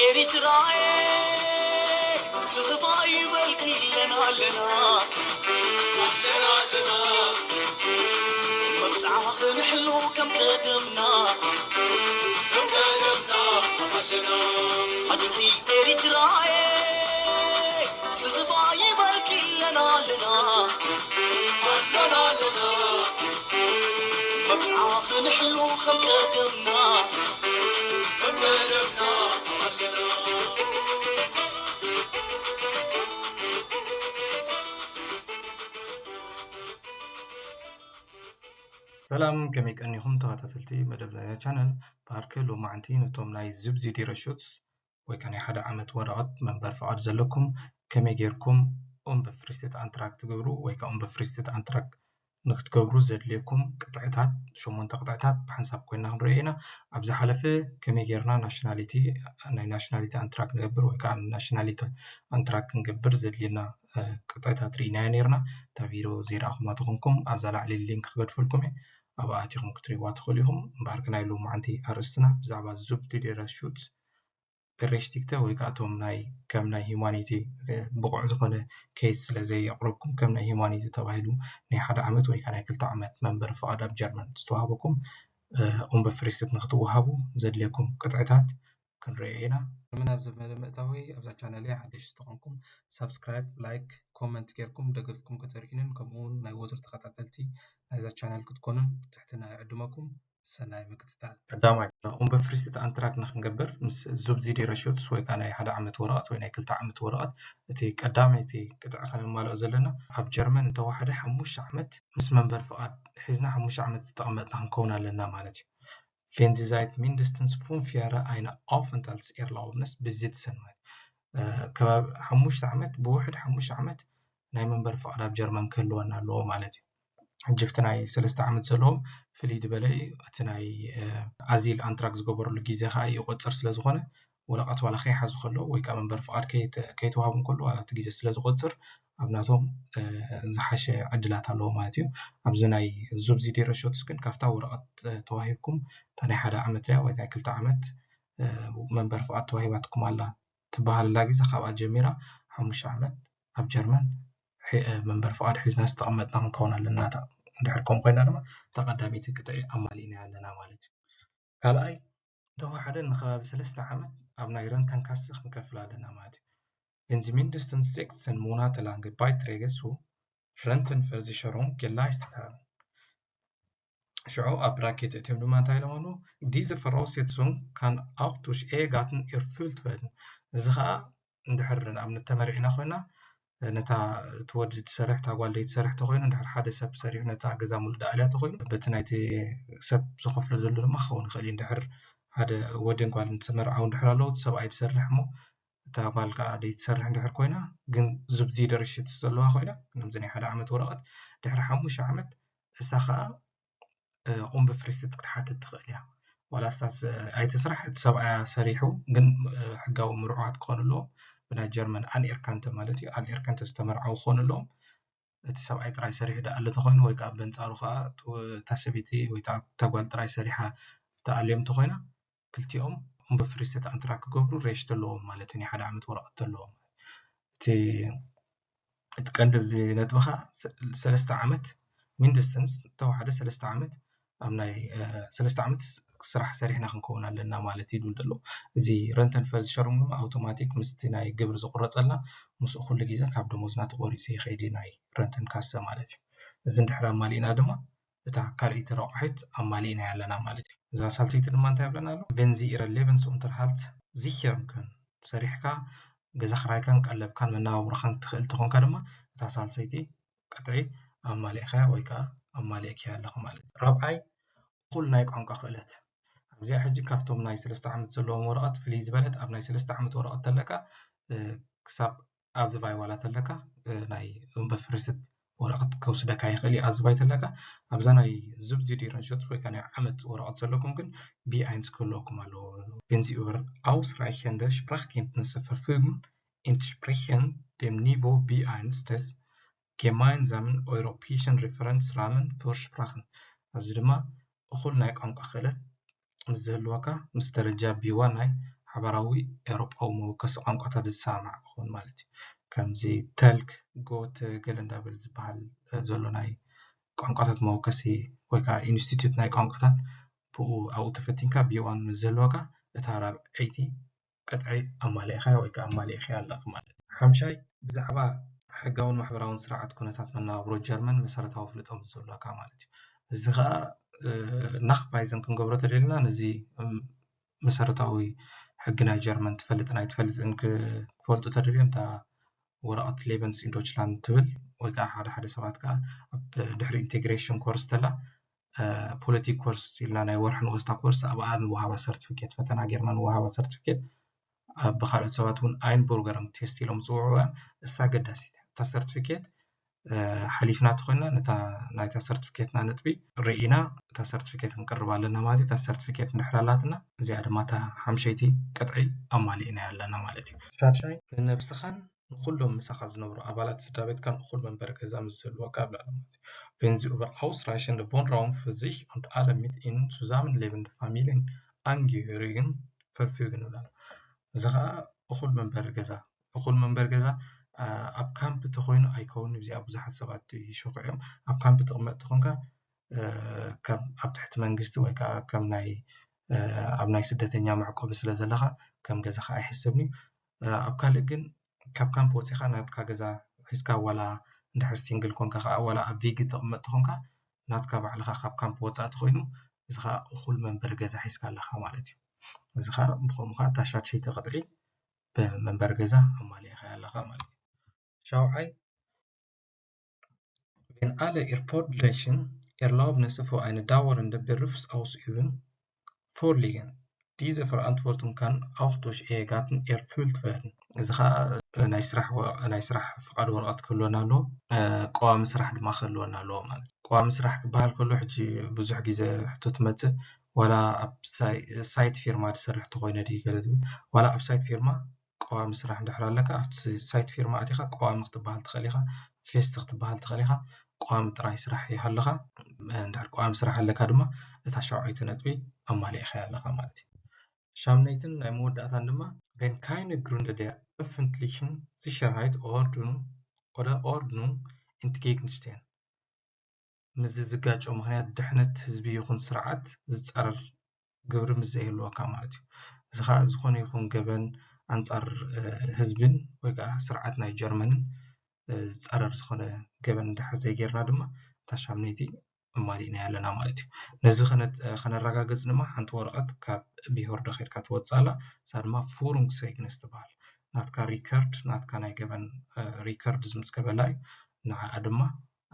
ኤሪትራየ ስኽፋ ይበልኪ ኣለና ኣለና ኣለና ኣለና መብጽዓ ክንሕሉ ከም ቀደምና ከም ቀደምና ኣለና ኣጆኺ ኤሪትራየ ስኽፋ ይበልኪ ኣለና ኣለና ኣለና ኣለና መብጽዓ ክንሕሉ ከም ቀደምና ከም ቀደምና ኣለና ሰላም ከመይ ቀኒኹም ተኸታተልቲ መደብ ናይዛ ቻነል። ብሃርኪ ሎማዓንቲ ነቶም ናይ ዙብዚዲ ረሹትስ ወይ ከዓ ናይ ሓደ ዓመት ወረቐት መንበር ፍቓድ ዘለኩም ከመይ ጌርኩም ኡምበፍሪስቴት ኣንትራክ ትገብሩ ወይ ከዓ ኡምበፍሪስቴት ኣንትራክ ንክትገብሩ ዘድልየኩም ቅጥዕታት ሸሞንተ ቅጥዕታት ብሓንሳብ ኮይና ክንሪኦ ኢና። ኣብ ዝሓለፈ ከመይ ጌርና ናሽናሊቲ ናይ ናሽናሊቲ ኣንትራክ ንገብር ወይ ከዓ ናሽናሊቲ ኣንትራክ ክንገብር ዘድልየና ቅጥዕታት ርኢናዮ ነይርና። እታ ቪድዮ ዘይረኣኹማ ተኾንኩም ኣብዛ ላዕሊ ሊንክ ክገድፈልኩም እየ፣ ኣብኣ ኣቲኹም ክትሪእዋ ትኽእሉ ኢኹም። እምበኣር ግን ናይ ሎማዓንቲ ኣርእስትና ብዛዕባ ዙብዚዲ ረሹትስ በሬሽቲክተ ወይ ከዓ እቶም ናይ ከም ናይ ሂዩማኒቲ ብቑዕ ዝኾነ ኬዝ ስለ ዘየቕረብኩም ከም ናይ ሂዩማኒቲ ተባሂሉ ናይ ሓደ ዓመት ወይ ከዓ ናይ ክልተ ዓመት መንበሪ ፍቓድ ኣብ ጀርመን ዝተዋህበኩም ኡምበፍሪስት ንክትወሃቡ ዘድልየኩም ቅጥዕታት ክንሪኦ ኢና። ቅድሚ ናብ ዘመደ ምእታወይ ኣብዛ ቻነለይ ሓደሽቲ ተኾንኩም ሳብስክራይብ፣ ላይክ፣ ኮመንት ጌርኩም ደገፍኩም ከተርእዩንን ከምኡ እውን ናይ ወትሩ ተኸታተልቲ ናይዛ ቻነል ክትኮኑን ብትሕትና ይዕድመኩም። ሰናይ ምክትታል። ቀዳማይ ኡምበፍሪስት ኣንትራክ ንክንገብር ምስ ዙብዚዲ ረሹትስ ወይ ከዓ ናይ ሓደ ዓመት ወረቐት ወይ ናይ ክልተ ዓመት ወረቐት እቲ ቀዳመይቲ ቅጥዒ ከነማልኦ ዘለና ኣብ ጀርመን እንተወሓደ ሓሙሽተ ዓመት ምስ መንበር ፍቓድ ሒዝና ሓሙሽተ ዓመት ዝተቐመጥና ክንከውን ኣለና ማለት እዩ። Wenn Sie seit mindestens fünf Jahren eine Aufenthaltserlaubnis besitzen ማለት ከባቢ ሓሙሽተ ዓመት ብውሕድ ሓሙሽተ ዓመት ናይ መንበር ፍቓድ ኣብ ጀርመን ክህልወና ኣለዎ ማለት እዩ። ሕጂ ኣብቲ ናይ ሰለስተ ዓመት ዘለዎም ፍልይ ዝበለ እዩ። እቲ ናይ ኣዚል ኣንትራክ ዝገበረሉ ግዜ ከዓ ይቆፅር ስለ ዝኾነ ወረቐት ዋላ ከይሓዙ ከለዉ ወይ ከዓ መንበር ፍቓድ ከይተዋሃቡ ከሎ ዋላ እቲ ግዜ ስለ ዝቆፅር ኣብ ናቶም ዝሓሸ ዕድላት ኣለዎ ማለት እዩ። ኣብዚ ናይ ዙብዚዲ ረሾትስ ግን ካብታ ወረቐት ተዋሂብኩም እታ ናይ ሓደ ዓመት እያ ወይ ናይ ክልተ ዓመት መንበር ፍቓድ ተዋሂባትኩም ኣላ ትበሃለላ ግዜ ካብኣ ጀሚራ ሓሙሽተ ዓመት ኣብ ጀርመን መንበር ፍቓድ ሒዝና ዝተቐመጥና ክንከውን ኣለና። እንድሕር ከምኡ ኮይና ድማ እታ ቀዳመይቲ ቅጥዒ ኣማሊእናያ ኣለና ማለት እዩ። ካልኣይ እንተወሓደ ንከባቢ ሰለስተ ዓመት ኣብ ናይ ረንተንካሰ ክንከፍል ኣለና ማለት እዩ። Wenn Sie mindestens sechzehn Monate lange Beiträge zur Rentenversicherung geleistet haben ሽዑ ኣብ ብራኬት እትዮም ድማ እንታይ ኢሎም ኣለዉ? Diese Voraussetzung kann auch durch Ehegatten erfüllt werden። እዚ ከዓ እንድሕር ንኣብነት ተመሪዕና ኮይና ነታ እቲ ወዲ ትሰርሕ እታ ጓል ደይትሰርሕ ተኮይኑ እንድሕር ሓደ ሰብ ሰሪሑ ነታ ገዛ ሙሉእ ደኣልያ ተኮይኑ በቲ ናይቲ ሰብ ዝከፍሎ ዘሎ ድማ ክኸውን ይኽእል እዩ። እንድሕር ሓደ ወድን ጓልን ዝተመርዓው እንድሕር ኣለዉ እቲ ሰብኣይ ትሰርሕ እሞ እታ ጓል ከዓ ደይትሰርሕ እንድሕር ኮይና ግን ዙብዚዲ ረሽትስ ዘለዋ ኮይና ከምዚ ናይ ሓደ ዓመት ወረቐት ድሕሪ ሓሙሽተ ዓመት እሳ ከዓ ኡምበፍሪስት ክትሓትት ትኽእል እያ። ዋላ እሳ ኣይትስራሕ እቲ ሰብኣያ ሰሪሑ ግን ሕጋዊ ምርዑዋት ክኾኑ ኣለዎም። ብናይ ጀርመን ኣንኤርካንተ ማለት እዩ ኣንኤርካንተ ዝተመርዓው ክኾኑ ኣለዎም። እቲ ሰብኣይ ጥራይ ሰሪሑ ደኣ ኣሎ ተኾይኑ ወይ ከዓ በንፃሩ ከዓ እታ ሰበይቲ ወይ ከዓ እታ ጓል ጥራይ ሰሪሓ ተኣልዮም ተኾይና ክልቲኦም ኡምበፍሪስት ኣንትራክ ክገብሩ ሬሽት ኣለዎም ማለት እዩ። ናይ ሓደ ዓመት ወረቐት ኣለዎም። እቲ እቲ ቀንዲ ኣብዚ ነጥቢ ከዓ ሰለስተ ዓመት ሚንደስተንስ እንተወሓደ ሰለስተ ዓመት ኣብ ናይ ሰለስተ ዓመት ስራሕ ሰሪሕና ክንከውን ኣለና ማለት እዩ ዝብል ዘሎ። እዚ ረንተን ፈርዚሸሩም ድማ ኣውቶማቲክ ምስቲ ናይ ግብሪ ዝቁረፀልና ምስኡ ኩሉ ግዜ ካብ ደሞዝና ተቆሪፁ ይኸይድ እዩ ናይ ረንተን ካሰ ማለት እዩ። እዚ እንድሕር ኣማሊእና ድማ እታ ካልኣይቲ ረቋሒት ኣማሊእናያ ኣለና ማለት እዩ። እዛ ሳልሰይቲ ድማ እንታይ ይብለና ኣሎ? Wenn Sie Ihren Lebensunterhalt sichern können ሰሪሕካ ገዛ ክራይካን ቀለብካን መነባብሮኻን ትኽእል ተኾንካ ድማ እታ ሳልሰይቲ ቅጥዒ ኣማሊእካያ ወይ ከዓ ኣማሊእካያ ኣለኻ ማለት እዩ። ራብዓይ እኹል ናይ ቋንቋ ክእለት ኣብዚኣ ሕጂ ካብቶም ናይ ሰለስተ ዓመት ዘለዎም ወረቐት ፍልይ ዝበለት ኣብ ናይ ሰለስተ ዓመት ወረቐት ተለካ ክሳብ ኣዝባይ ዋላ ተለካ ናይ ኡምበፍሪስት ወረቐት ከውስደካ ይኽእል እዩ ኣዝባይ ተለካ ኣብዛ ናይ ዙብዚዲ ረንሾትስ ወይ ከዓ ናይ ዓመት ወረቐት ዘለኩም ግን ቢ ኣይንስ ክህልወኩም ኣለዎ። Wenn Sie über ausreichende Sprachkenntnisse verfügen, entsprechend dem Niveau B eins des gemeinsamen europäischen Referenzrahmen für Sprachen ኣብዚ ድማ እኹል ናይ ቋንቋ ክእለት ምስ ዝህልወካ ምስ ደረጃ ቢ ዋን ናይ ሓበራዊ ኤውሮጳዊ መወከሲ ቋንቋታት ዝሰማማዕ ክኸውን ማለት እዩ። ከምዚ ተልክ፣ ጎተ፣ ገለ እንዳበል ዝበሃል ዘሎ ናይ ቋንቋታት መወከሲ ወይ ከዓ ኢንስቲትዩት ናይ ቋንቋታት ብኡ ኣብኡ ተፈቲንካ ቢ ዋን ምስ ዝህልወካ እታ ራብዐይቲ ቅጥዒ ኣማሊእኻ ወይ ከዓ ኣማሊእኻ ኣለኻ ማለት እዩ። ሓምሻይ ብዛዕባ ሕጋውን ማሕበራውን ስርዓት ኩነታት መነባብሮ ጀርመን መሰረታዊ ፍልጦ ምስ ዝህልወካ ማለት እዩ። እዚ ከዓ ናኽባይዘን ክንገብሮ ተደሊና ነዚ መሰረታዊ ሕጊ ናይ ጀርመን ትፈልጥን ኣይትፈልጥን ክፈልጡ ተደልዮም እታ ወረቐት ሌበንስ ኢን ዶችላንድ ትብል ወይ ከዓ ሓደ ሓደ ሰባት ከዓ ኣብ ድሕሪ ኢንቴግሬሽን ኮርስ ተላ ፖለቲክ ኮርስ ኢልና ናይ ወርሒ ንወስዳ ኮርስ ኣብኣ ንወሃባ ሰርቲፊኬት ፈተና ጌርና ንወሃባ ሰርቲፊኬት ብካልኦት ሰባት እውን ኣይንቡርገረም ቴስት ኢሎም ዝፅውዕዋ እሳ ኣገዳሲት እያ። እታ ሰርቲፊኬት ሓሊፍና ተኮይና ነታ ናይታ ሰርቲፊኬትና ነጥቢ ርኢና እታ ሰርቲፊኬት ክንቅርብ ኣለና ማለት እዩ። እታ ሰርቲፊኬት እንድሕር ኣላትና እዚኣ ድማ እታ ሓምሸይቲ ቅጥዒ ኣማሊእና ኣለና ማለት እዩ። ሻድሻይ ንነብስኻን ንኩሎም ምሳኻ ዝነብሩ ኣባላት ስድራ ቤትካን እኹል መንበሪ ገዛ ምስ ዝህልወካ ይብል ኣሎ ማለት እዩ። Wenn sie über ausreichende Wohnraum für sich und alle mit ihnen zusammenlebende Familienangehörigen verfügen ይብል ኣሎ። እዚ ከዓ እኹል መንበሪ ገዛ እኹል መንበሪ ገዛ ኣብ ካምፕ ተኮይኑ ኣይከውን። እዚኣ ብዙሓት ሰባት ይሸኩ እዮም። ኣብ ካምፕ ትቕመጥ ተኾንካ ከም ኣብ ትሕቲ መንግስቲ ወይ ከዓ ከም ናይ ኣብ ናይ ስደተኛ መዕቆቢ ስለ ዘለኻ ከም ገዛኻ ኣይሕሰብን እዩ። ኣብ ካልእ ግን ካብ ካምፕ ወፂኻ ናትካ ገዛ ሒዝካ ዋላ እንድሕር ሲንግል ኮንካ ከዓ ዋላ ኣብ ቪጊ ትቕመጥ ተኾንካ ናትካ ባዕልኻ ካብ ካምፕ ወፃእ ተኮይኑ እዚ ከዓ እኹል መንበሪ ገዛ ሒዝካ ኣለኻ ማለት እዩ። እዚ ከዓ ብኸምኡ ከዓ እታ ሻድሸይቲ ቅጥዒ ብመንበሪ ገዛ ኣማሊእኻ ኣለኻ ማለት እዩ። ሻውዓይ Wenn alle Erforderlichen Erlaubnisse für eine dauernde Berufsausübung vorliegen, diese Verantwortung kann auch durch Ehegatten erfüllt werden. እዚ ከዓ ናይ ስራሕ ናይ ስራሕ ፍቃድ ወረቐት ክህልወና ኣለዎ፣ ቀዋሚ ስራሕ ድማ ክህልወና ኣለዎ ማለት እዩ። ቀዋሚ ስራሕ ክበሃል ከሎ ሕጂ ብዙሕ ግዜ ሕቶ ትመፅእ ዋላ ኣብ ሳይት ፊርማ ትሰርሕ ተኮይነ ድዩ ገለ ትብል ዋላ ኣብ ሳይት ፊርማ ቀዋሚ ስራሕ እንድሕር ኣለካ ኣብቲ ሳይት ፊርማ ኣቲኻ ቀዋሚ ክትበሃል ትኽእል ኢኻ፣ ፌስት ክትበሃል ትኽእል ኢኻ። ቀዋሚ ጥራይ ስራሕ ይሃልኻ። እንድሕር ቀዋሚ ስራሕ ኣለካ ድማ እታ ሻውዓይቲ ነጥቢ ኣማሊእኻ ኣለኻ ማለት እዩ። ሻምነይትን ናይ መወዳእታን ድማ Wenn keine Gründe der öffentlichen Sicherheit Ordnung oder Ordnung entgegenstehen ምስዚ ዝጋጨው ምኽንያት ድሕነት ህዝቢ ይኹን ስርዓት ዝፃረር ግብሪ ምስ ዘይህልወካ ማለት እዩ። እዚ ከዓ ዝኾነ ይኹን ገበን ኣንፃር ህዝብን ወይ ከዓ ስርዓት ናይ ጀርመንን ዝፃረር ዝኾነ ገበን እንድሕር ዘይጌርና ድማ እታ ሻምነይቲ ኣማሊእናያ ኣለና ማለት እዩ። ነዚ ከነረጋግፅ ድማ ሓንቲ ወረቐት ካብ ቢሆርደ ከድካ ትወፅእ ኣላ። እሳ ድማ ፉሩንግ ሰይግነስ ትበሃል። ናትካ ሪከርድ ናትካ ናይ ገበን ሪከርድ ዝምዝገበላ እዩ። ንዓኣ ድማ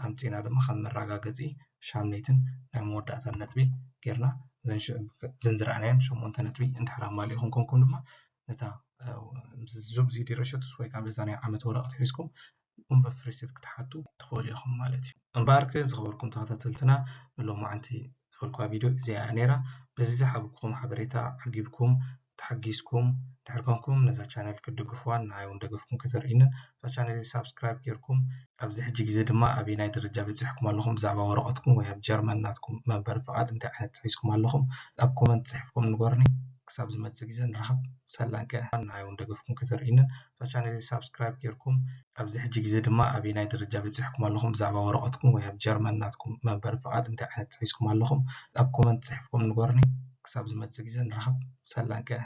ኣምፂና ድማ ከም መረጋገፂ ሻምነይትን ናይ መወዳእታን ነጥቢ ጌርና ዘን ዝረኣናየን ሸሞንተ ነጥቢ እንድሕር ኣማሊእኹም ኮንኩም ድማ ነታ ዙብ ዚዲረሸቱስ ወይ ከዓ በዛ ናይ ዓመት ወረቐት ሒዝኩም እምበር ፍሪሴት ክትሓቱ ትኽእሉ ኢኹም ማለት እዩ። እምበኣርከ ዝኸበርኩም ተኸታተልትና ንሎማዓንቲ ዝፈልኩዋ ቪድዮ እዚኣ እያ ነይራ። በዚ ዝሓብኩኹም ሓበሬታ ዓጊብኩም ተሓጊዝኩም ድሕር ኮንኩም ነዛ ቻነል ክትድግፍዋን ንዓይ እውን ደገፍኩም ከተርእዩንን እዛ ቻነል ሳብስክራይብ ጌርኩም ኣብዚ ሕጂ ግዜ ድማ ኣበይ ናይ ደረጃ በፂሕኩም ኣለኹም ብዛዕባ ወረቐትኩም ወይ ኣብ ጀርመን ናትኩም መንበሪ ፍቓድ እንታይ ዓይነት ሒዝኩም ኣለኹም ኣብ ኮመንት ፅሒፍኩም ንገሩኒ። ክሳብ ዝመፅእ ግዜ ንራኸብ። ሰላም ከ ንዓይ እውን ደገፍኩም ከተርእዩንን እዛ ቻነል ሳብስክራይብ ጌርኩም ኣብዚ ሕጂ ግዜ ድማ ኣበይ ናይ ደረጃ በፂሕኩም ኣለኹም ብዛዕባ ወረቐትኩም ወይ ኣብ ጀርመን ናትኩም መንበሪ ፍቓድ እንታይ ዓይነት ሒዝኩም ኣለኹም ኣብ ኮመንት ፅሒፍኩም ንገሩኒ። ክሳብ ዝመፅእ ግዜ ንራኸብ። ሰላም ከ